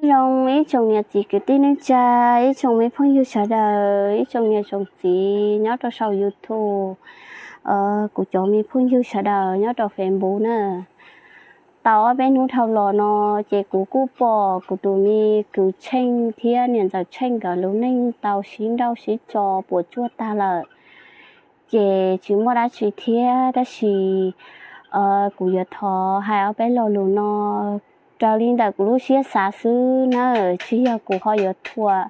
Nyob zoo ib tsoom niam txiv kwv tij neej tsa, ib tsoom me phooj ywg sawv daws, ib tsoom niam tsoom txiv nyob rau saum YouTube, kuv cov me phooj ywg sawv daws nyob rau Facebook na. Tau ob peb hnub dhau los no ces kuv kuj pom kuv tus me kwv Tsheej thiab niam ntxawm Tsheej nkawd lub neej tau sib nrauj sib tso puas tsuaj tag lawm. Ces tsis muaj dab tsi thiab, tab sis kuv yuav thov hais ob peb lo lus no raws li ntawm kuv lub siab xav xwb na, tsis yog kuv ho yuav thuam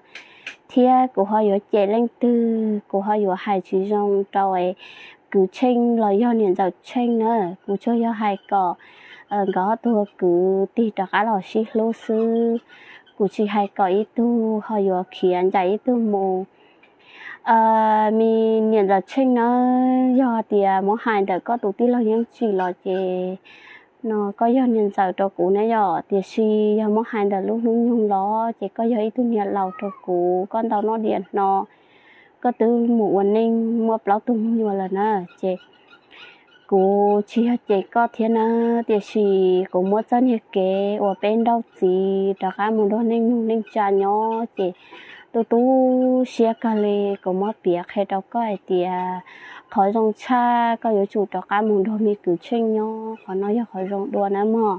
thiab kuv ho yuav cem leej twg, kuv ho yuav hais tsis zoo rau kwv Tsheej los yog niam ntxawm Tsheej na. Kuv tsuas yog hais kom nkawd ob tug kwv tig rov qab los sib hlub xwb. Kuv tsis hais kom ib tug ho yuav khiav ncaim ib tug mus. Me niam ntxawm Tsheej na, yog tias muab hais ntawm koj tus tij laug Yeeb Tsim los ces no koj yog niam ntxawm rau kuv ne yom, tiam sis yog muab hais ntawm lub hnub nyoog los ces koj yog ib tug niam laus rau kuv, koj ntau noj diam hno, koj twb mus ua neej muaj plaub tug me nyuam lawm na. Ces kuv tsis yog cem koj thiab na, tiam sis kuv muab txoj niag kev uas peb nrauj txiv rov qab mus nrog neej nug neej tsa nyob ces tu tu siab kawg li. Kuv muab piav qhia rau koj hais tias qhov zoo tshaj koj yuav tsum rov qab mus nrog me kwv Tsheej nyob, qhov no yog qhov zoo dua nawb mog.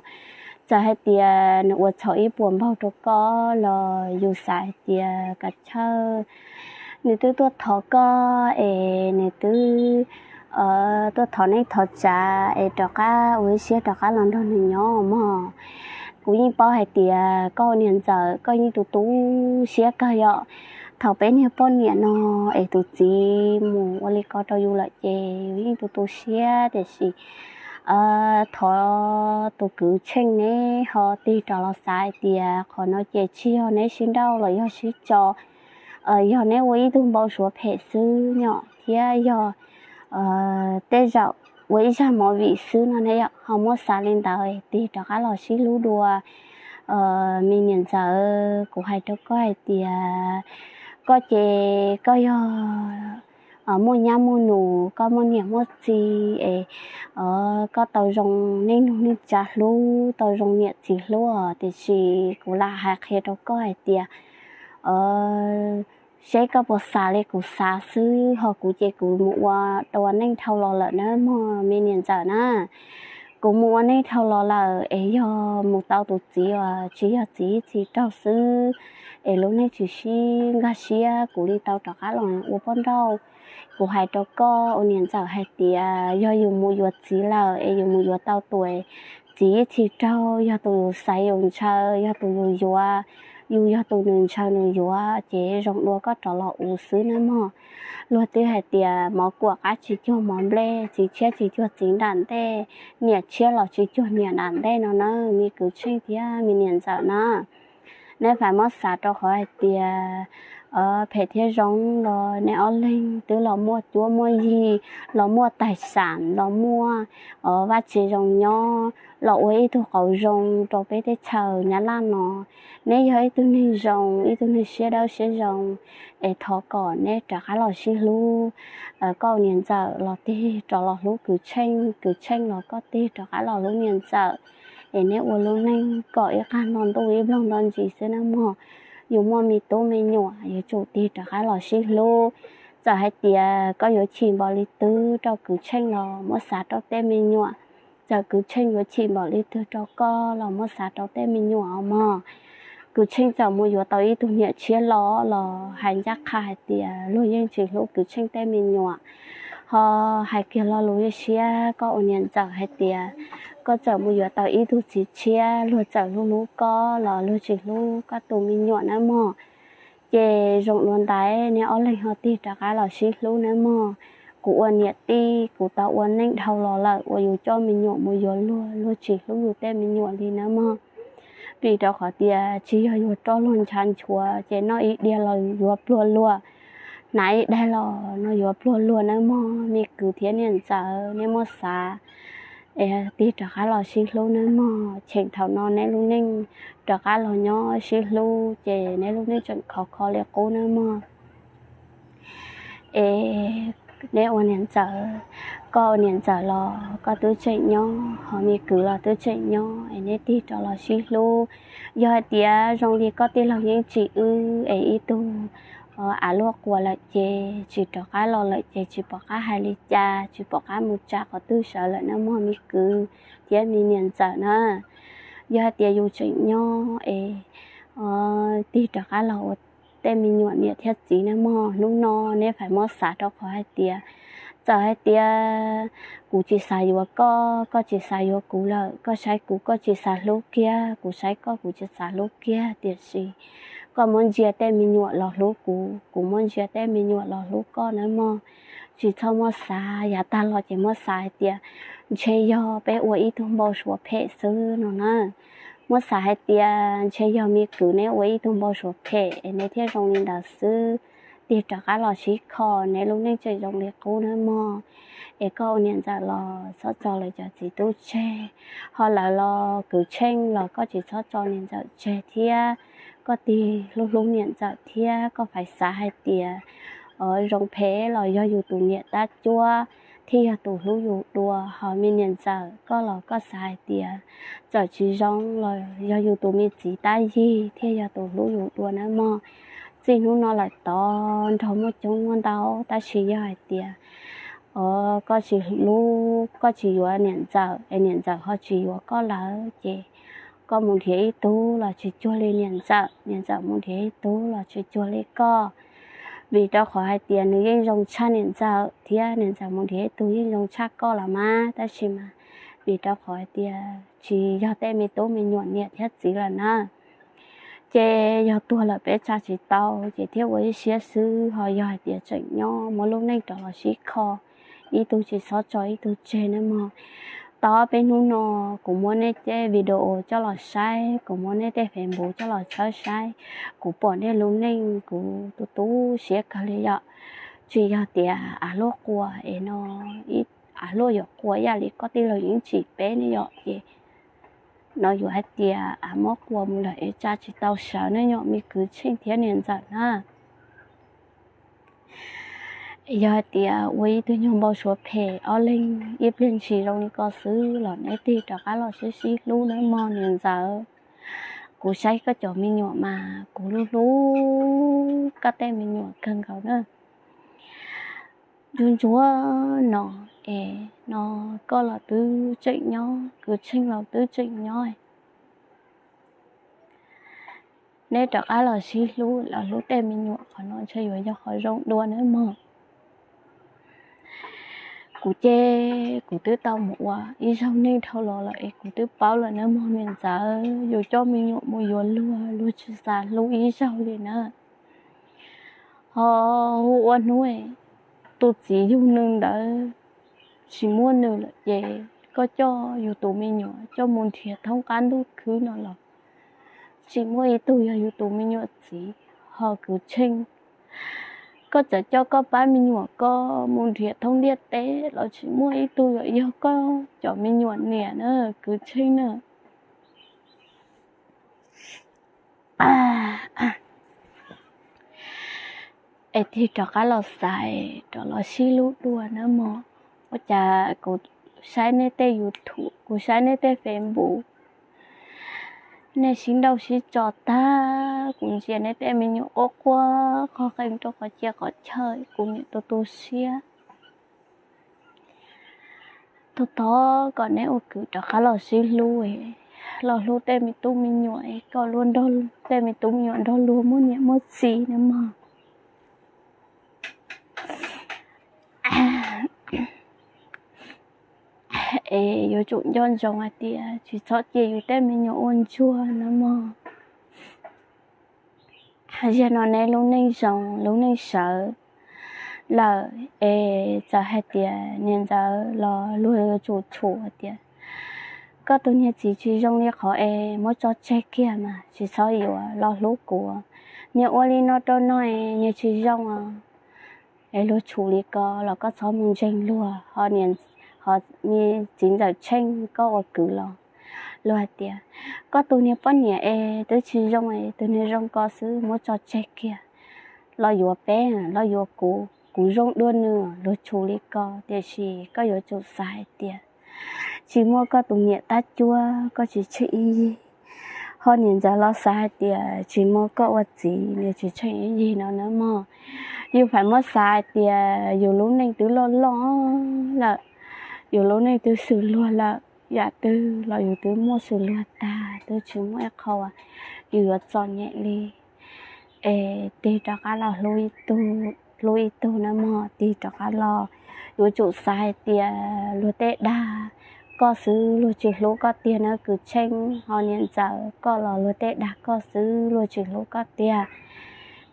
Txawm hais tias nws ua txhaum ib puas npaug rau koj los yus xav hais tias kav chawj nws twb tuaj thov koj es nws twb tuaj thov neej thov tsav es rov qab ua ib siab rov qab los nrog nws nyob mog. Kuv yeej paub hais tias koj ua niam ntxawm koj yeej tu tu siab kawg yom. Thaum peb niag poj niam no es tus txiv mus ua li ko rau yus lawm ces yus yeej tu tu siab, tiam sis thov tus kwv Tsheej neb ho tig rov los xav hais tias qhov no ces tsis yog neb sib nrauj los yog sib tso, yog neb ua ib tug npau suav phem xwb no thiab yog tej zaum ua ib zaj movie xwb no ne yom. Ho muab xav li ntawd tig rov qab los sib hlub dua. Me niam ntxawm, kuv hais rau koj hais tias koj ces koj yog muaj nyab muaj nus, koj muaj niam muaj txiv es koj tau zoo neej nug neej tsa hlub, tau zoo niam txiv hlub, tiam sis kuv lam hais qhia rau koj hais tias seb koj puas xav li kuv xav xwb, ho kuv ces kuv mus ua dua neej dhau los lawm na mog me niam ntxawm na. Kuv mus ua neej dhau los lawm es yog mus tau tus txiv uas tsis yog txiv ib txhis raug xwb es lub neej tsis sib nkag siab, kuv li tau rov qab los ua poj nrauj. Kuv hais rau koj ua niam ntxawm hais tias yog yus mus yuav txiv lawm es yus mus yuav tau tus txiv ib txhis raug, yog tus yus xaiv yus ntshaw, yog tus yus yuav, yus yog tus nws ntshaw nws yuav ces zoo dua koj rov los ua xwb nawb mog. Luag twb hais tias mov kuam qab tsis cuag mov nplej, txiv tshiab tsis cuag txiv nram ntej, niam tshiab los tsis cuag niam nram ntej no na, me kwv Tsheej thiab me niam ntxawm na. Neb faim muab xav rau qhov hais tias phem thiab zoo los neb ob leeg twb los muaj cuab muaj yig, los muaj tais xam, los muaj vaj tse zoo nyob, los ua ib tug qauv zoo rau peb teb chaws Nyab Laj no. Neb yog ib tug neeg zoo, ib tug neeg siab dawb siab zoo, es thov kom neb rov qab los sib hlub. Koj niam ntxawm los tig rov los hlub kwv Tsheej, kwv Tsheej los koj tig rov qab los hlub niam ntxawm, es neb ua lub neej kom ib qag nto ntuj ib nploog nto ntsis xwb nawb mog. Yus muaj me tub me nyuam yuav tsum tig rov qab los sib hlub. Txawm hais tias koj yuav chim npaum li twg rau kwv Tsheej los muab xav rau tej me nyuam. Txawm kwv Tsheej yuav chim npaum li twg rau koj los muab xav rau tej me nyuam os mog. Kwv Tsheej txawm mus yuav tau ib tug niam tshiab los los hais ncaj qha hais tias luag yeej tsis hlub kwv Tsheej tej me nyuam. Ho hais kiag lo lus ib siab, koj ua niam ntxawm hais tias koj txawm mus yuav tau ib tug txiv tshiab, luag txawm hlub hlub koj los luag tsis hlub koj tus me nyuam nawb mog. Ces zoo dua ntawd neb ob leeg ho tig rov qab los sib hlub nawb mog. Kuv ua niam tij kuv tau ua neej dhau los lawm uas yus coj me nyuam mus yuav luag, luag tsis hlub yus tej me nyuam li nawb mog. Vim rau qhov tias tsis yog yus roj luag ntshav nchuav ces noj ib diav los yuav pluag luag, hnav ib daig los no yuav pluag luag nawb mog. Me kwv thiab niam ntxawm, neb muab xav es tig rov qab los sib hlub nawb mog. Cheem thaum no neb lub neej rov qab los nyob sib hlub ces neb lub neej tseem khov kho li qub nawb mog. Es Neb ua niam ntxawm, koj ua niam ntxawm los koj twb tseem nyob, ho me kwv los twb tseem nyob, es neb tig rov los sib hlub. Yog hais tias zoo li koj tij laug Yeeb Tsim wb es ib tug av luaj quas lawm ces tsis rov qab los lawm ces tsis pom qab hais li cas, tsis pom qab mus tsa qhov twg sawv lawm nawb mog me kwv thiab me niam ntxawm na. Yog hais tias yus tseem nyob es tig rov qab los ua tej me nyuam niam thiab txiv nawb mog, hnub no neb faim muab xav rau qhov hais tias, txawm hais tias kuv tsis xav yuav koj, koj tsis xav yuav kuv lawm, koj saib kuv koj tsis xav hlub kiag, kuv saib koj kuv tsis xav hlub kiag, tiam sis koj muab ntsia tej me nyuam los hlub kuv, kuv muab ntsia tej me nyuam los hlub koj nawb mog. Tsis txhob muab xav, yav tag los ces muab xav hais tias ntshe yog peb ua ib tug npau suav phem xwb no na. Muab xav hais tias ntshe yog me kwv neb ua ib tug npau suav phem es neb thiaj zoo li ntawd xwb. Tig rov qab los sib kho, neb lub neej tseem zoo li qub nawb mog. Es koj ua niam ntxawm los txhob tso lawv cov txiv tub tseg, ho lawv los kwv Tsheej los koj tsis txhob tso niam ntxawm tseg thiab. Koj tig hlub hlub niam ntxawm thiab koj faim xav hais tias zoo phem los yog yus tus niam tab cuab thiaj yog tus hlub yus dua, ho me niam ntxawm koj los koj xav hais tias txawm tsis zoo los yog yus tus me txiv tab yig thiaj yog tus hlub yus dua nawb mog. Txij hnub no lawm tod nrog muaj coob muaj ntau, tab sis yog hais tias koj tsis hlub, koj tsis yuav niam ntxawm es niam ntxawm ho tsis yuav koj lawm ces koj mus nrhiav ib tug los tsis cuag li niam ntxawm, niam ntxawm mus nrhiav ib tug los tsis cuag li koj. Vim rau qhov hais tias nws yeej zoo tshaj niam ntxawm thiab niam ntxawm mus nrhiav ib tug yeej zoo tshaj koj los mas, tab sis mas vim rau qhov hais tias tsis yog tej me tub me nyuam niam thiab txiv lawm na. Ces yog tuag lawm peb tsa tsis tau ces thiaj ua ib siab xwb, ho yog hais tias tseem nyob muab lub neej rov los sib kho, ib tug tsis txhob tso ib tug tseg nawb mog. Tau peb hnub no kuv muab neb tej video coj los saib, kuv muab neb tej Facebook coj los tshawb saib, kuv pom neb lub neej kuv tu tu siab kawg li yom. Tsis yog tias av luaj quas es no, av luaj yuav quas ib yam li koj tij laug Yeeb Tsim peb ne yom, ces no yuav hais tias av muab quas mus lawm es tsa tsis tau sawv ne yom me kwv Tsheej thiab niam ntxawm na. Yog hais tias ua ib tug nyuag npau suav phem ob leeg ib pliag ntshis zoo li ko xwb los neb tig rov qab los sib sib hlub nawb mog niam ntxawm. Kuv saib koj cov me nyuam mas kuv hlub hlub koj tej me nyuam kawg nkaus na. Ntsuag ntsuag no es no koj los twb tseem nyob, kwv Tsheej los twb tseem nyob. Neb rov qab los sib hlub los hlub tej me nyuam, qhov no ntshe yuav yog qhov zoo dua nawb mog. Kuv ces kuv twb tau mus ua ib zaug neej dhau los lawm es kuv twb paub lawm nawb mog niam ntxawm, yus coj me nyuam mus yuav luag, luag tsis xav hlub ib zaug li na. Ho hu ua hnub tus txiv yug nws ntawd tsis muaj nws lawm ces koj coj yus tus me nyuam coj mus nrhiav thoob qab ntuj khwb no los tsis muaj ib tug yog yus tus me nyuam txiv. Ho kwv Tsheej, koj txawm coj koj pab me nyuam koj mus nrhiav thoob ntiaj teb los tsis muaj ib tug yuav yog koj cov me nyuam niam na kwv Tsheej na. Es tig rov qab los xaiv rov los sib hlub dua nawb mog. Ua cas kuv saib nej tej YouTube, kuv saib nej tej Facebook, nej sib nrauj sib tso tag, kuv ntsia nej tej me nyuam quaj quaj qhov qees rau qhov cia qhov chaw, kuv niam tu tu siab. Tos tos kom neb ua kwv rov qab los sib hlub, los hlub tej me tub me nyuam, kom luag nrog tej me tub me nyuam nrog luag muaj niam muaj txiv nawb mog. Es yuav tsum nco ntsoov hais tias tsis txhob cia yus tej me nyuam ua ntsuag nawb mog. Zaum no neb lub neej zoo lub neej sawv lawm es txawm hais tias niam ntxawm los luag yuav tsum tshum hais tias koj tus niag txiv tsis zoo li qhov es muab tso tseg kiag mas tsis txhob yuav, los hlub kuv. Niag ua li no rau no es niag tsis zoo os. Es luag tshum li ko los koj txhob mus ntseeg luag, ho niag txiv ntxawm Tsheej koj ua kwv los luag hais tias koj tus niag poj niam es twb tsis zoo es tus niag zoo ko xwb muab tso tseg kiag, los yuav peb, los yuav kuv. puv zoo dua nws luag tshum li ko, tiam sis koj yuav tsum xav hais tias tsis muaj koj tus niam tab cuab koj tsis tsheej ib yig. Ho niam ntxawm los xav hais tias tsis muaj koj ua txiv nws tsis tsheej ib yig no nawb mog. Yus feem muab xav hais tias yus lub neej twb loj loj lawm, yus lub neej twb xws luag lawm, yam twg los yus twb muaj xws luag tag, twb tsis muaj ib qho uas yus yuav txom nyem li. Es tig rov qab los hlub ib tug, hlub ib tug nawb mog, tig rov qab los. Yuav tsum xav hais tias luag tej dag koj xwb, luag tsis hlub koj tiag nawb kwv Tsheej, ho niam ntxawm koj los luag tej dag koj xwb, luag tsis hlub koj tiag.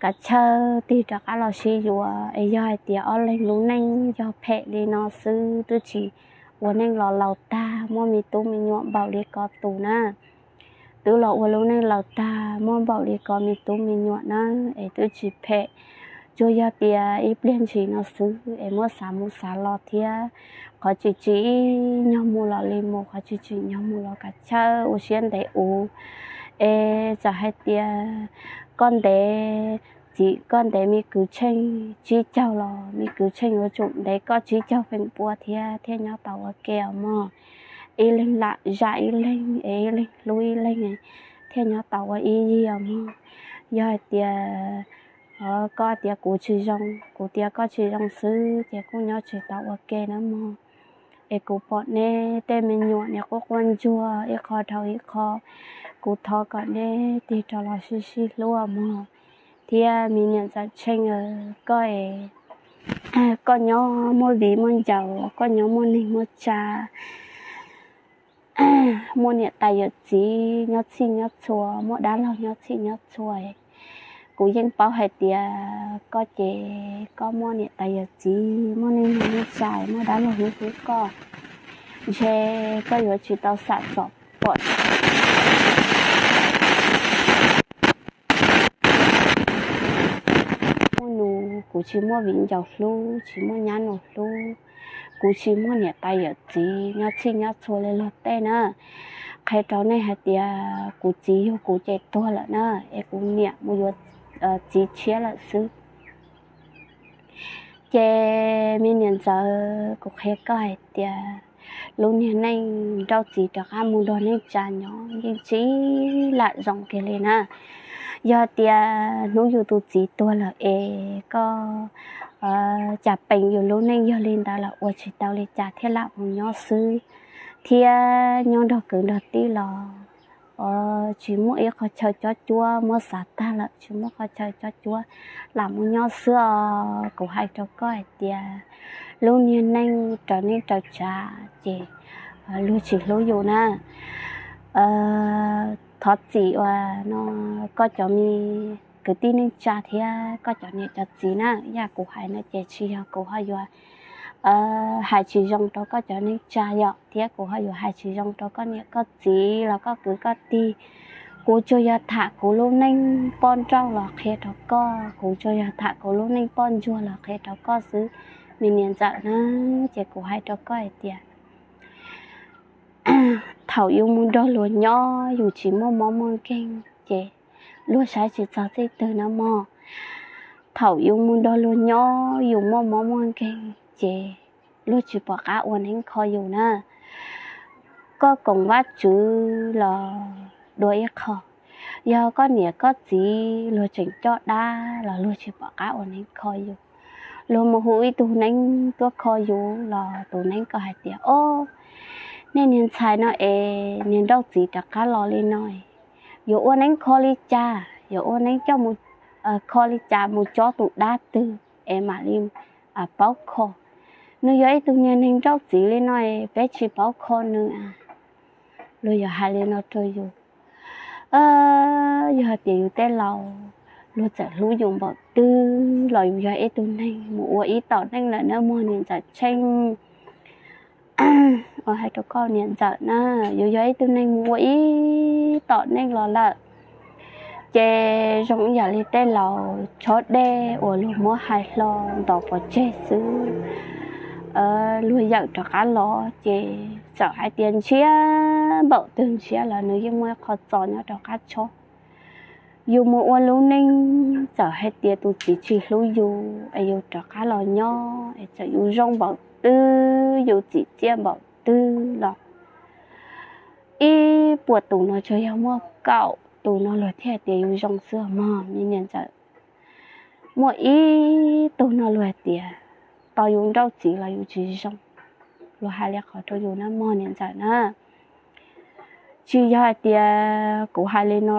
Kav tsij tig rov qab los sib yuav, es yog hais tias ob leeg lub neej yog phem li no xwb, twb tsis ua neej los laus tag muaj me tub me nyuam npaum li ko tus na. Twb los ua lub neej laus tag muaj npaum li ko me tub me nyuam na, es twb tsis phem. Tsuas yog tias ib pliag ntshis no xwb, es muab xav mus xav los thiab, qhov tsis tsim nyog mus los li mus, qhov tsis tsim nyog mus los kav tsij ua siab ntev ua. Es txawm hais tias koj ntev, txiv koj ntev me kwv Tsheej tsib caug los me kwv Tsheej yuav tsum ntev koj tsib caug feem pua thiab, thiaj nyob tau ua ke os mog. Ib leeg lam zam ib leeg, es ib leeg hlub ib leeg, thiaj nyob tau ua ib yig os mog. Yog hais tias koj tias kuv tsis zoo, kuv tias koj tsis zoo xwb, ces kuj nyob tsis tau ua ke nawb mog. Es kuv pom neb tej me nyuam niam quaj quaj ntsuag ib qho dhau ib qho, kuv thov kom neb tig rov los sib sib hlub mog. Thiab me niam ntxawm Tsheej, koj, koj nyob muaj viv muaj ncaus, koj nyob muaj neeg muaj tsav, muaj niam tais yawm txiv nyob txhij nyob txhua, muaj dab laug nyob txhij nyob txhua. Kuv yeej paub hais tias koj ces koj muaj niam tais yawm txiv, muaj neej muaj tsav, muaj dab laug hlub hlub koj, ntshe koj yuav tsis tau xam txom pom muaj nus, kuv tsis muaj viv ncaus hlub, tsis muaj nyab nus hlub, kuv tsis muaj niam tais yawm txiv nyob txhij nyob txhua li luag tej na. Qhia rau nej hais tias kuv txiv yug kuv ces tuag lawm na, es kuv niam mus yuav txiv tshiab lawm xwb. Ces me niam ntxawm, kuv qhia koj hais tias lub niag neej nrauj txiv rov qab mus nrog neej tsa nyob yeej tsis lam zoo kiag li na. Yog tias hnub yus tus txiv tuag lawm es koj cas peem yus lub neej yog li ntawd lawm ua tsis tau li cas thiaj lam mus nyob xwb, thiab nyob nrog kwv nrog tij los tsis muaj ib qho chaw cob cuab, muab xav tag lawm tsis muaj qhov chaw cob cuab, lam mus nyob xwb os. Kuv hais rau koj hais tias lub niag neej raws neej raws tsav ces luag tsis hlub yus na. Thov txim uas no koj cov me kwv tij neej tsa thiab koj cov niam cov txiv na, yam kuv hais no ces tsis yog kuv ho yuav hais tsis zoo rau koj cov neej tsa yom, thiab kuv ho yuav hais tsis zoo rau koj niam koj txiv los koj kwv koj tij. Kuv tsuas yog tham kuv lub neej poj nrauj los qhia rau koj, kuv tsuas yog tham kuv lub neej poj ntsuag los qhia rau koj xwb, me niam ntxawm na. Ces kuv hais rau koj hais tias thaum yus mus nrog luag nyob yus tsis muaj mob muaj nkeeg ces luag saib tsis txog txij twg na mog. Thaum yus mus nrog luag nyob yus muaj mob muaj nkeeg ces luag tsis pom qab ua neeb kho yus na. Koj koom Vajtswv los dua ib qho, yog koj niam koj txiv luag tseem coj dab los luag tsis pom qab ua neeb kho yus. Luag mus hu ib tug neeb tuaj kho yus los tus neeb ko hais tias, o, nej niag ntxhais no es niag nrauj txiv rov qab los li no, yuav ua neeb kho li cas, yuav ua neeb coj mus kho li cas, mus cob tus dab twg es mam li paub kho. Nws yog ib tug niag neeg nrauj txiv li no, peb tsis paub kho nws. Luag yog hais li no rau yus, yog hais tias yus tej laus luag txawm hlub yus npaum twg los yus yog ib tug neeg mus ua ib tom neej lawm na mog niam ntxawm Tsheej. Ua hais rau koj niam ntxawm na, yus yog ib tug neeg mus ua ib tom neej los lawm, ces zoo ib yam li tej laus tshob dej uas luag muab hais hlo ntov pov tseg xwb. Luag yawm rov qab los ces txawm hais tias ntshiab npaum twg ntshiab los nws yeej muaj ib qho txos nyob rau qab tshob. Yus mus ua lub neej txawm hais tias tus txiv tsis hlub yus es yus rov qab los nyob es txawm yus zoo npaum twg, yus txim txiaj npaum twg los ib puas tus no tsuas yog muaj kaum tus no luag thiaj hais tias yus zoo xwb mog me niam ntxawm. Muaj ib tug no luag hais tias tos yus nrauj txiv los yus tsis zoo. Luag hais li qhov rau yus na mog niam ntxawm na. Tsis yog hais tias kuv hais li no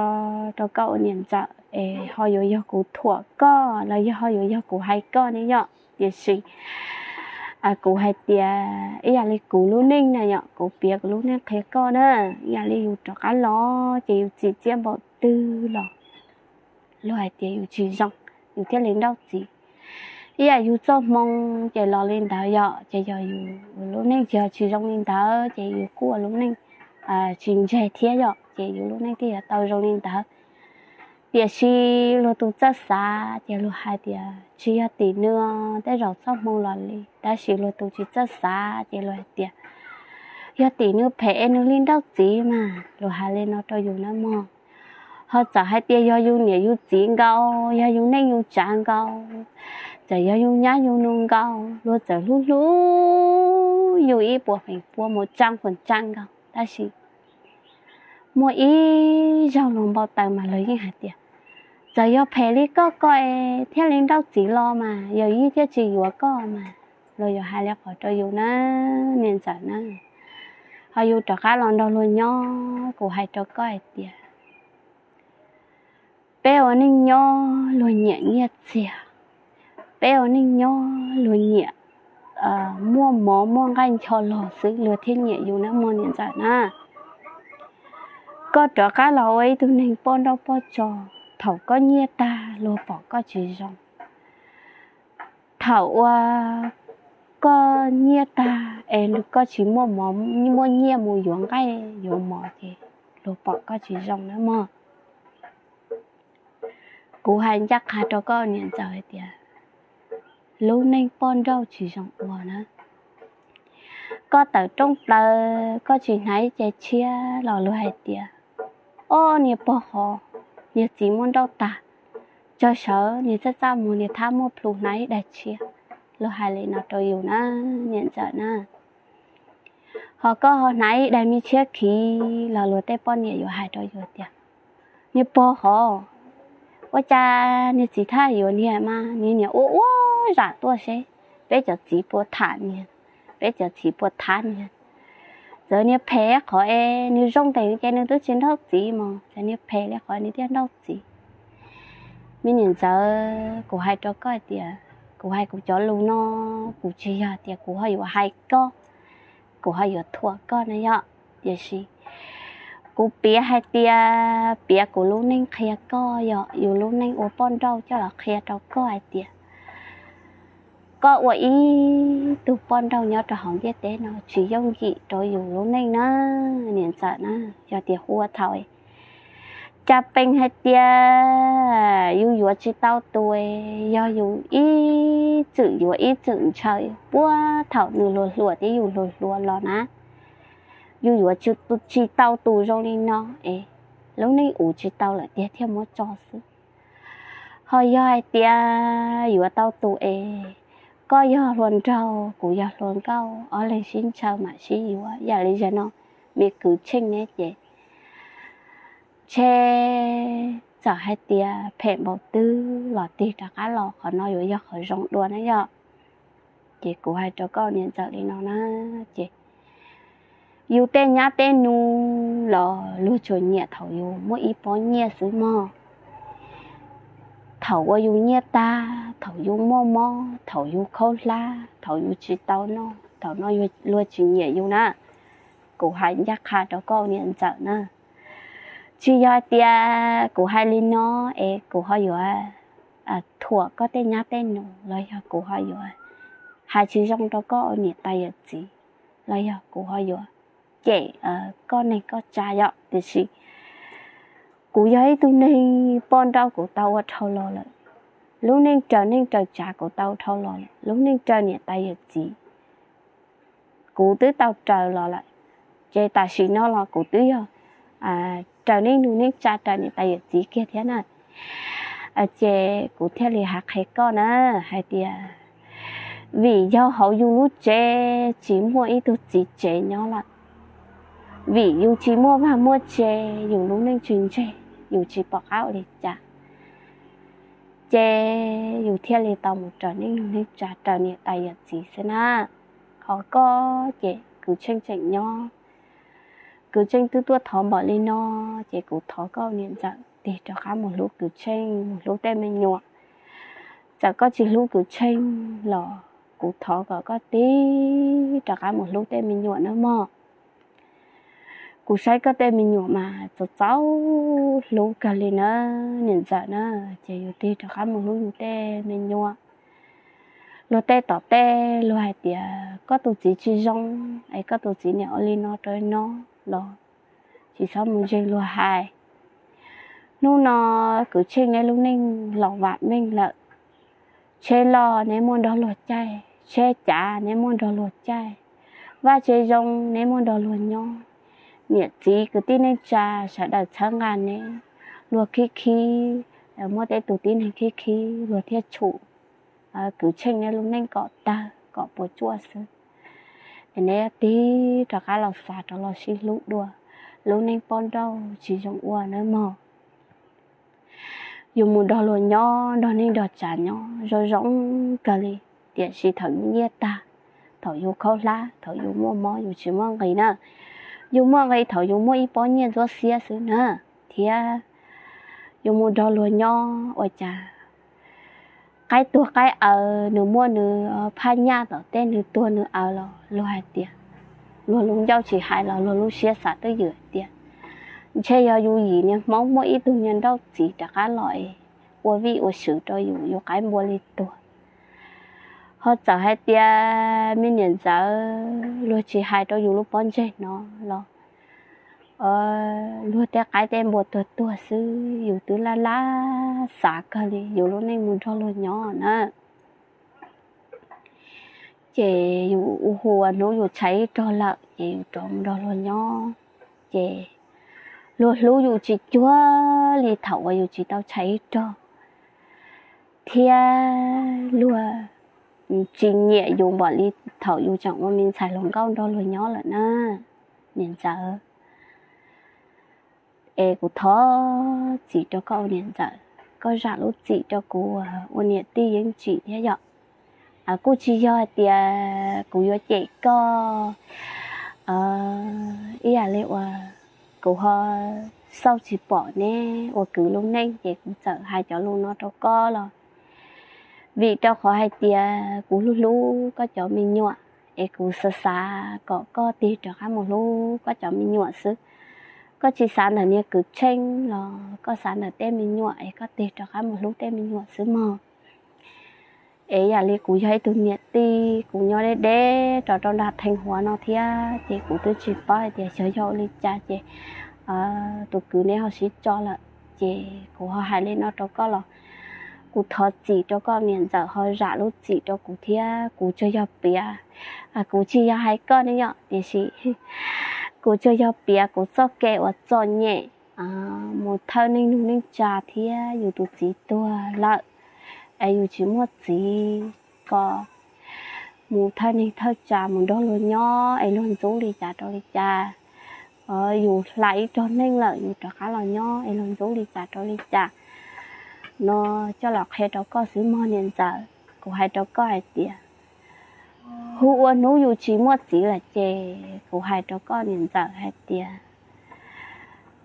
rau koj ua niam ntxawm es ho yuav yog kuv thuam koj los yog ho yuav yog kuv hais koj ne yom, tiam sis kuv hais tias ib yam li kuv lub neej na yom, kuv piav kuv lub neej qhia koj na. Ib yam li yus rov qab los ces yus txim txiaj npaum twg los luag hais tias yus tsis zoo, yus thiaj li nrauj txiv. Ib yam yus txoj hmoo ces los li ntawd yom, ces yog yus lub neej tsis zoo li ntawd ces yus kuj ua lub neej tsis ntseg thiab yom, ces yus lub neej thiaj yuav tau zoo li ntawd. Tiam sis luag tus txawj xav ces luag hais tias tsis yog tim nws, tej zaum txoj hmoo los li, tab sis luag tus tsis txawj xav ces luag hais tias yog tim nws phem es nws li nrauj txiv mas, luag hais li no rau yus na mog. Ho txawm hais tias yog yus niam yus txiv nkaus, yog yus neej yus tsav nkaus, txawm yog yus nyab yus nus nkaus, luag txawm hlub hlub yus ib puas feem pua mus tsa feem tsa nkaus, tab sis muaj ib zaug luag npau taws mas luag yeej hais tias txawm yog phem li koj koj es thiaj li nrauj txiv los mas yog yeej thiaj tsis yuav koj mas, luag yuav hais li qhov rau yus na niam ntxawm na. Ho yus rov qab los nrog luag nyob, kuv hais rau koj hais tias peb ua neej nyob luag nyiam nyiaj txiag, peb ua neej nyob luag nyiam muaj mov muaj nqaij ncho los xwb luag thiaj nyiam yus na mog niam ntxawm na. Koj rov qab los ua ib tug neeg poj nrauj poj tso, thaum koj nyiaj tag luag pom koj tsis zoo. Thaum uas koj nyiaj tag es koj tsis muaj mov muaj nyiaj mus yuav nqaij yuav mov ces luag pom koj tsis zoo na mog. Kuv hais ncaj qha rau koj niam ntxawm hais tias lub neej poj nrauj tsis zoo ua na. Koj tawm rooj plaws koj tsis hnav ib ce tshiab los luag hais tias, ob niag pog qhov, niag txiv muab nrauj tag, tsawg sawv niag txaj txaj muag niag thab muaj plhu hnav ib daig tshiab. Luag hais li no rau yus na niam ntxawm na. Ho koj ho hnav ib daig me tshiab khiv los luag tej poj niam yuav hais rau yus tias, niag pog qhov, ua cas niag txiv thaj yuav niag mas niag niam ua ua zam tuaj seb peb cov txiv puas tham niag, peb cov txiv puas thab niag. Txawm niag phem qhov es nws zoo tes ces nws twb tsis nrauj txiv mas txawm niag phem li qhov nws thiaj nrauj txiv. Me niam ntxawm, kuv hais rau koj hais tias kuv hais kuv cov lus no, kuv tsis yog tias kuv ho yuav hais koj, kuv ho yuav thuam koj na yom. Tiam sis kuv piav hais tias piav kuv lub neej qhia koj, yog yus lub neej ua poj nrauj coj los qhia rau koj hais tias koj ua ib tug poj nrauj nyob rau hauv ntiaj teb no tsis yooj yim rau yus lub neej na niam ntxawm na. Yog tias hu ua thaum cas pees hais tias yus yuav tsis tau tus, yog yus ib txwm yuav ib txwm ntshaw, puag thaum nws hluas hluas thiab yus hluas hluas los na, yus yuav tsis tau tus zoo li no es lub neej ua tsis tau lawm tiag thiaj muab tso xwb. Ho yog hais tias yuav tau tus es koj yog hluas nraug kuv yog hluas nkauj, ob leeg sib ntshaw mam sib yuav, yam li zaum no me kwv Tsheej ne ces ntshe txawm hais tias phem npaum twg los tig rov qab los qhov no yuav yog qhov zoo dua na yom. Ces kuv hais rau koj niam ntxawm li no na, ces yus tej nyab tej nus los luag tsuas nyiam thaum yus muaj ib pob nyiaj xwb mog. Thaum uas yus nyiaj tag, thaum yus muaj mob, thaum yus khaub hlab, thaum yus tsis tau noj, thaum no luag tsis nyiam yus na. Kuv hais ncaj qha rau koj niam ntxawm na. Tsis yog hais tias kuv hais li no es kuv ho yuav thuam koj tej nyab tej nus los yog kuv ho yuav hais tsis zoo rau koj niam tais yawm txiv los yog kuv ho yuav cem koj neeg koj tsa yom, tiam sis kuv yog ib tug neeg poj nrauj kuv tau ua dhau los lawm, lub neej raws neej raws tsav kuv tau dhau los lawm, lub neej raws niam tais yawm txiv kuv twb tau raws los lawm, ces tam sim no los kuv twb yog raws neej nus neej tsa raws niam tais yawm txiv kiag thiab na. Ces kuv thiaj li hais qhia koj na, hais tias vim yog hauv yus lub tsev tsis muaj ib tug txiv tsev nyob lawm, vim yus tsis muaj vaj muaj tse, yus lub neej tsis ntseg, yus tsis pom qab ua li cas, ces yus thiaj li tau mus raws neej neej tsa, raws niam tais yawm txiv xwb na. Ho koj ces kwv Tsheej tseem nyob, kwv Tsheej twb tuaj thov npaum li no, ces kuv thov koj niam ntxawm tig rov qab mus hlub kwv Tsheej, mus hlub tej me nyuam. Txawm koj tsis hlub kwv Tsheej los kuv thov kom koj tig rov qab mus hlub tej me nyuam nawb mog. Kuv saib koj tej me nyuam mas txaus txaus hlub kawg li na, niam ntxawm na, ces yus tig rov qab mus hlub yus tej me nyuam. Luag tej tom tej luag hais tias koj tus txiv tsis zoo, es koj tus txiv niam ua li no rau no los tsis txhob mus ntseeg luag hais. Hnub no kwv Tsheej neb lub neej los vam meej lawm, tsheb loj neb muaj nrog luag caij, tsheb cav neb muaj nrog luag caij, vaj tse zoo neb muaj nrog luag nyob, niam txiv kwv tij neej tsa sawv daws txhawb nqa neb, luag khib khib, muaj tej tus tib neeg khib khib luag thiaj tshum kwv Tsheej neb lub neej kom tawg kom puas tsuaj xwb. Es neb tig rov qab los xav rov los sib hlub dua, lub neej poj nrauj tsis zoo ua nawb mog. Yus mus nrog luag nyob, nrog neej nrog tsav nyob zoo zoo kawg li, tiam sis thaum yus nyiaj tag, thaum yus khaub hlab, thaum yus muaj mob yus tsis muaj nqis na, yus muaj nqis thaum yus muaj ib pob nyiaj ntsuab xiab xwb na. Thiab yus mus nrog luag nyob ua cas qaib tuag qaib aws, nws muaj nws phaj nyaj tom tej, nws tuag nws aws los luag hais tias, luag lub ncauj tsis hais los luag lub siab xav twj ywm hais tias ntshe yog yus yim niag Hmoob muaj ib tug niag nrauj txiv rov qab los es ua vij ua sw rau yus, yus qaib npua li tuag. Ho txawm hais tias me niam ntxawm luag tsis hais rau yus lub pob ntseg no los luag tej qaib tej npua tuag tuag xwb, yus twb laj laj xav kawg li yus lub neej mus nrog luag nyob na. Ces yus ua hu ua hnub yus tshaib ib rog lawm ces yus rov mus nrog luag nyob, ces luag hlub yus tsis cuag li thaum uas yus tsis tau tshaib ib rog, thiab luag tsis nyiam yus npaum li thaum yus tseem ua me ntxhais hluas nkauj nrog luag nyob lawm na, niam ntxawm. Es kuv thov txim rau koj ua niam ntxawm, koj zam lub txim rau kuv ua niam tij yeej tsim thiab yom. Kuj tsis yog hais tias kuv yuav cem koj ib yam li uas kuv ho xauj tsis pom neb ua kwv lub neej ces kuv txawm hais cov lus no rau koj los vim rau qhov hais tias kuv hlub hlub koj cov me nyuam, es kuv xav xav kom koj tig rov qab mus hlub koj cov me nyuam xwb. Koj tsis xav ntawm niag kwv Tsheej los koj xav ntawm tej me nyuam es koj tig rov qab mus hlub tej me nyuam xwb mog. Es yam li kuv yog ib tug niam tij, kuv nyob deb deb rau rau nram Theej Huav no thiab ces kuv twb tsis paub hais tias xyov yog ua li cas ces tus kwv neb ho sib tso lawm, ces kuv ho hais li no rau koj los kuv thov txim rau koj niam ntxawm, ho zam lub txim rau kuv thiab. Kuv tsuas yog piav, kuv tsis yog hais koj ne yom, tiam sis kuv tsuas yog piav kuv txoj kev uas txom nyem mus thawj neej nug neej tsa thiab yus tus txiv tuag lawm es yus tsis muaj txiv, kom mus thawj neej thawj tsa mus nrog luag nyob es luag ntxub li cas rau li cas. Yus hla ib rog neej lawm yus rov qab los nyob es luag ntxub li cas rau li cas no coj los qhia rau koj xwb mog niam ntxawm. Kuv hais rau koj hais tias hu ua hnub yus tsis muaj txiv lawm ces kuv hais rau koj niam ntxawm hais tias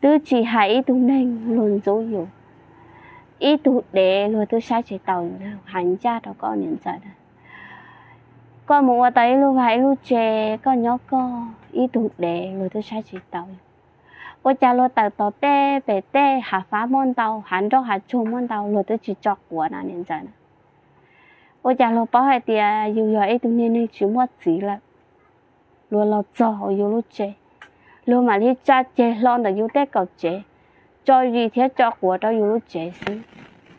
twb tsis hais ib tug neeg luag ntxub yus, ib tug dev luag twb saib tsis taus yus na, hais ncaj rau koj niam ntxawm na. Koj mus ua tau ib lub vaj ib lub tse, koj nyob koj, ib tug dev luag twb saib tsis taus yus. Ua cas luag tawm tom tej pem tej hav fab muaj ntau, hav nroj hav tsuag muaj ntau, luag twb tsis tso quav na niam ntxawm na. Ua cas luag paub hais tias yus yog ib tug niag neeg tsis muaj txiv lawm, luag los txog hauv yus lub tsev, luag mam li tsa ceg hlo ntawm yus tej kaum tsev, tso zis thiab tso quav rau yus lub tsev xwb.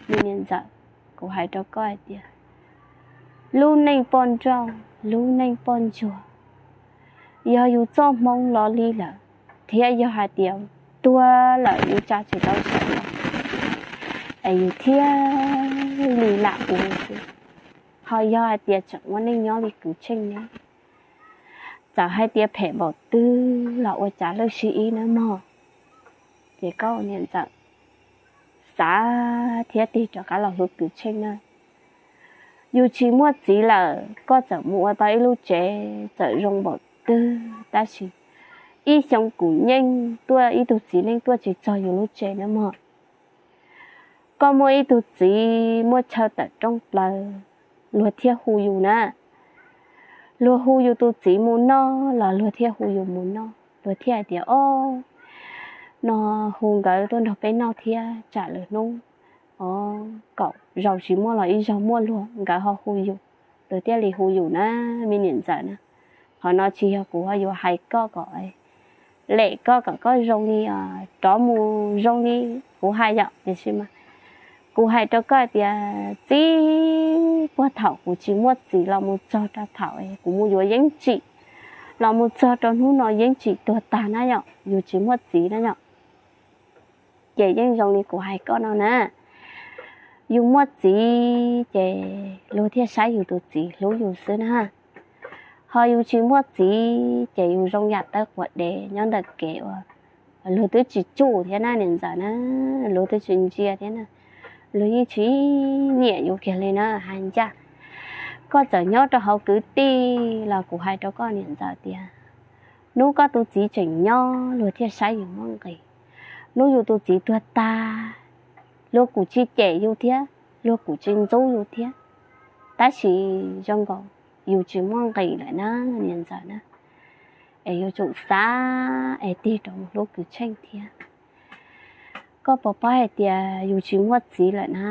Me niam ntxawm, kuv hais rau koj hais tias lub neej poj nrauj, lub neej poj ntsuag, yog yus txoj hmoo los li lawm, thiab yog hais tias tuag lawm yus tsa tsis tau saum los, es yus thiaj li lam ua xwb. Ho yog hais tias tseem ua neej nyob li kwv Tsheej ne, txawm hais tias phem npaum twg los ua cas lwj sib ib nawb mog. Ces koj niam ntxawm xav thiab tig rov qab los hlub kwv Tsheej na. Yus tsis muaj txiv lawm, koj txawm mus ua tau ib lub tsev txawm zoo npaum twg tab sis ib xyoo kum nyeej tuaj ib tug txiv neej tuaj tsis txog yus lub tsev nawb mog. Koj muaj ib tug txiv muaj chaw tawm rooj plaws, luag thiaj hu yus na. Luag hu yus tus txiv mus noj los luag thiaj hu yus mus noj, luag thiaj hais tias, o, no hu nkawd tuaj nrog peb noj thiab tsam lwm hnub, o, kaum zaus tsis muaj los ib zaug muaj luag nkawd ho hu yus, luag thiaj li hu yus na, me niam ntxawm na. Qhov no tsis yog kuv ho yuav hais koj kom lem koj kom koj zoo li, rov mus zoo li kuv hais yom, tiam sis mas kuv hais rau koj hais tias txij puag thaum kuv tsis muaj txiv los mus txog rau thaum kuv mus yuav Yeeb Tsim, los mus txog rau hnub no Yeeb Tsim tuag tag na yom, yus tsis muaj txiv na yom. Ces yeej zoo li kuv hais koj no na, yus muaj txiv ces luag thiaj saib yus tus txiv hlub yus xwb na. Ho yus tsis muaj txiv ces yus zoo yam tawb quav dev nyob ntawm kev uas luag twb tsis tsum thiab na niam ntxawm na, luag twb tsis ntsia thiab na, luag yeej tsis nyiam yus kiag li na. Hais ncaj, koj txawm nyob rau hauv kwv tij los kuv hais rau koj niam ntxawm tias, hnub koj tus txiv tseem nyob luag thiaj saib yus muaj nqis. Hnub yus tus txiv tuag tag, luag kuj tsis cem yus thiab, luag kuj tsis ntxub yus thiab, tab sis zoo nkaus yus tsis muaj nqis lawm na niam ntxawm na. Es yuav tsum xav es tig rov mus hlub kwv Tsheej thiab. Koj puas paub hais tias yus tsis muaj txiv lawm na,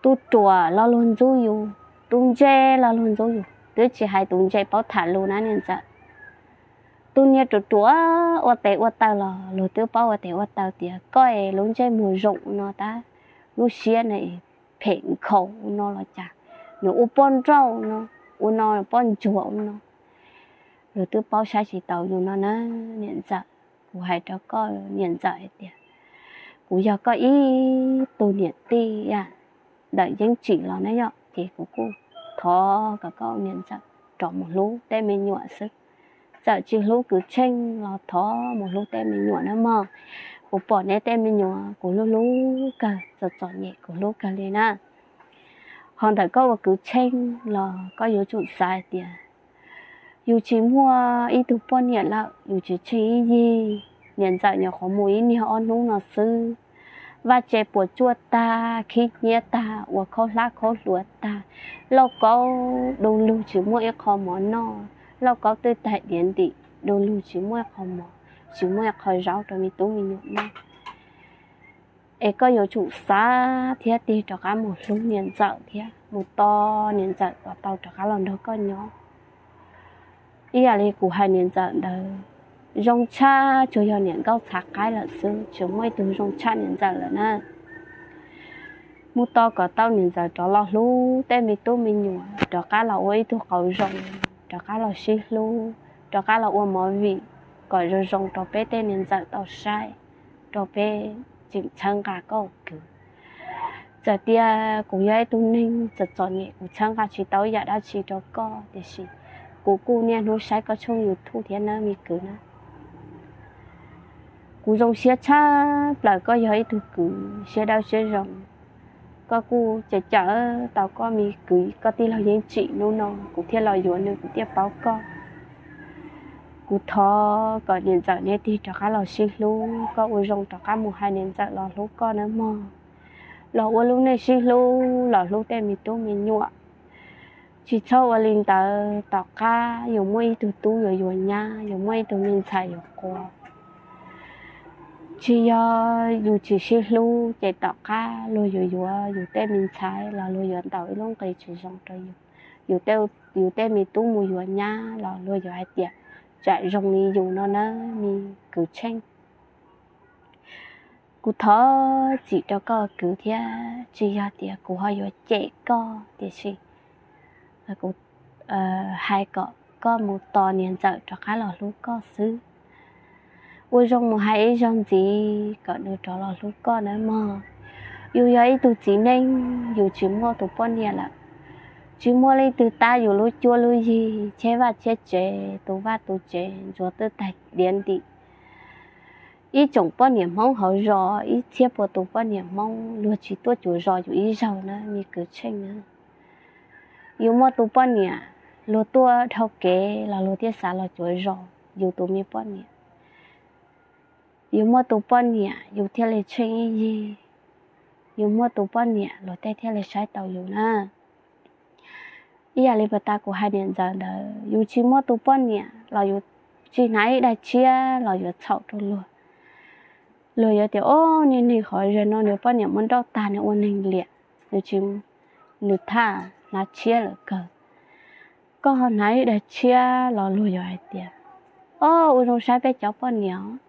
tus ruam los luag ntxub yus, tus ntse los luag ntxub yus, twb tsis hais tus ntse paub tham lus na niam ntxawm. Tus niag ruam ruam ua tes ua taw los luag twb paub ua tes ua taw tias koj es lub ntsej muag zoo no tab lub siab na phem nkhaus no los cas, nws ua poj nrauj no, ua no poj ntsuag no, luag twb paub saib tsis taus yus no na niam ntxawm. Kuv hais rau koj niam ntxawm hais tias kuv yog koj ib tug niam tij ntawm Yeeb Tsim los na yom, ces kuv kuj thov kom koj niam ntxawm rov mus hlub tej me nyuam xwb. Txawm tsis hlub kwv Tsheej los thov mus hlub tej me nyuam na mog. Kuv pom neb tej me nyuam kuv hlub hlub kawg, txom txom nyem kuv hlub kawg li na. Ho ntawm koj ua kwv Tsheej los koj yuav tsum xav hais tias yus tsis muaj ib tug poj niam lawm, yus tsis tsheej ib yig, niam ntxawm nyuam qhuav mus ib niag ob hnub no xwb. Vaj tse puas tsuaj tag, khib hnyiab tag, ua khaub hlab khaub hluas tag, lauj kaub du lug tsis muaj ib qho mov noj, lauj kaub twb tag diav ntim, du lug tsis muaj ib qho mov, tsis muaj ib qho zaub rau me tub me nyuam noj. Es koj yuav tsum xav thiab tig rov qab mus hlub niam ntxawm thiab mus tos niam ntxawm kom tau rov qab los nrog koj nyob. Ib yam li kuv hais niam ntxawm ntawd zoo tshaj tsuas yog niam nkauj txhav qaib lawm xwb, tsis muaj ib tug zoo tshaj niam ntxawm lawm na. Mus tos kom tau niam ntxawm rov los hlub tej me tub me nyuam, rov qab los ua ib tug qauv zoo, rov qab los sib hlub, rov qab los ua movie kom zoo zoo rau peb tej niam ntxawm tau saib, rau peb tseem txhawb nqa koj ua kwv. Txawm tias kuv yog ib tug neeg txom txom nyem, kuv txhawb nqa tsis tau ib yam dab tsi rau koj, tiam sis kuv kuj niaj hnub saib koj tshooj YouTube thiab nawb me kwv na. Kuv zoo siab tshaj plaws koj yog ib tug kwv siab dawb siab zoo. Koj kuj cawm cawm tau koj me kwv, koj tij laug Yeeb Tsim, hnub no kuv thiaj los yuav nws, kuv thiaj paub koj. Kuv thov kom niam ntxawm neb tig rov qab los sib hlub, koj ua zoo rov qab mus hais niam ntxawm los hlub koj nawb mog. Los ua lub neej sib hlub, los hlub tej me tub me nyuam. Tsis txhob ua li ntawd, tom qab yus muaj ib tug tub yuav yuav nyab, yus muaj ib tug me ntxhais yuav quas. Tsis yog yus tsis sib hlub ces tom qab luag yuav yuav yus tej me ntxhais los luag yuav ntaus ib lub nqi tsis zoo rau yus. Yus tej, yus tej me tub mus yuav nyab los luag yuav hais tias tsam zoo li yus no nawb me kwv Tsheej. Kuv thov txim rau koj kwv thiab, tsis yog tias kuv ho yuav cem koj, tiam sis kuv hais kom koj mus tos niam ntxawm rov qab los hlub koj xwb. Ua zoo mus hais ib zaug ntxiv kom nws rov los hlub koj nawb mog. Yus yog ib tug txiv neej, yus tsis muaj tus poj niam lawm, tsis muaj leej twg tab yus lub cuab lub yig, cheb vaj cheb tsev, tu vaj tu tsev, ntsuag twb tag diav ntim. Ib tsoom poj niam Hmoob hauv zos, ib txhiab pua tus poj niam Hmoob, luag tsis tuaj cuag zos yus ib zaug na me kwv Tsheej na. Yus muaj tus poj niam, luag tuaj dhau kev los luag thiaj xav los cuag zos yus tus me poj niam. Yus muaj tus poj niam yus thiaj li tsheej ib yig, yus muaj tus poj niam luag tej thiaj li saib tau yus na. Ib yam li puag ta kuv hais niam ntxawm ntawd, yus tsis muaj tus poj niam los yus tsis hnav ib daim tshiab los yuav txhaum rau luag. Luag yuav tias, o, niag neeg qhov zag no nws poj niam muab nrauj tag, nws ua neeg liam, nws tsis, nws thaj hnav tshiab lawm kawg. Koj ho hnav ib daim tshiab los luag yuav hais tias, o, ua zoo saib peb cov poj niam,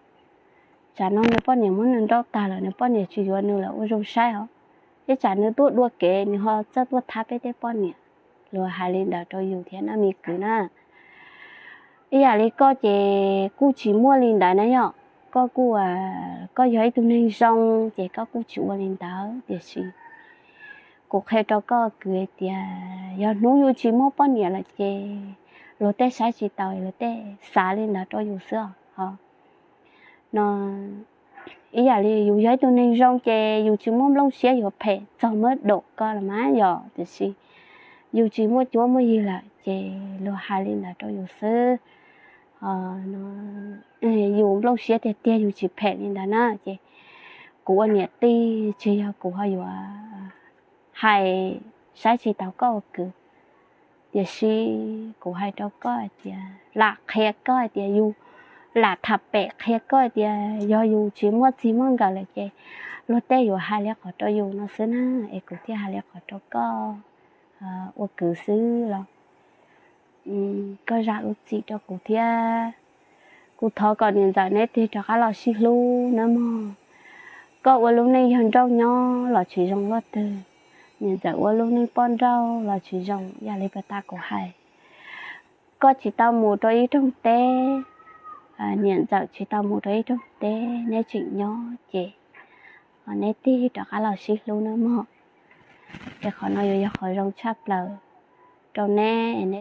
tsam no nws poj niam muab nws nrauj tag lawm, nws poj niam tsis yuav nws lawm, ua zoo saib os. Ib tsam nws tuaj dua kev nws ho txawj tuaj thab peb tej poj niam. Luag hais li ntawd rau yus thiab na me kwv na. Ib yam li koj ces kuj tsis muaj li ntawd na yom, koj kuj, koj yog ib tug neeg zoo ces koj kuj tsis ua li ntawd, tiam sis kuv qhia rau koj kwv hais tias yog hnub yus tsis muaj poj niam lawm ces luag tej saib tsis taus, luag tej xav li ntawd rau yus xwb os. No, ib yam li yus yog ib tug neeg zoo ces yus tsis muaj nplooj siab yuav phem txog muab dam koj los mas yog, tiam sis yus tsis muaj cuab muaj yig lawm ces luag hais li ntawd rau yus xwb. Yus nplooj siab tiag tiag yus tsis phem li ntawd na ces kuv ua niam tij tsis yog kuv ho yuav hais saib tsis taus koj ua kwv, tiam sis kuv hais rau koj hais tias lam qhia koj hais tias yus, lam tham pem qhia koj hais tias yog yus tsis muaj txij muaj nkawm lawm ces luag tej yuav hais li qhov rau yus no xwb na, es kuv thiaj hais li qhov rau koj ua kwv xwb los koj zam lub txim rau kuv thiab. Kuv thov kom niam ntxawm neb tig rov qab los sib hlub nawb mog. Koj ua lub neej yawg nrauj nyob los tsis zoo luaj twg, niam ntxawm ua lub neej poj nrauj los tsis zoo, yam li puag ta kuv hais. Koj tsis tau mus rau ib rooj teb, niam ntxawm tsis tau mus rau ib rooj teb, neb tseem nyob ces neb tig rov qab los sib hlub nawb mog. Es qhov no yuav yog qhov zoo tshaj plaws rau neb.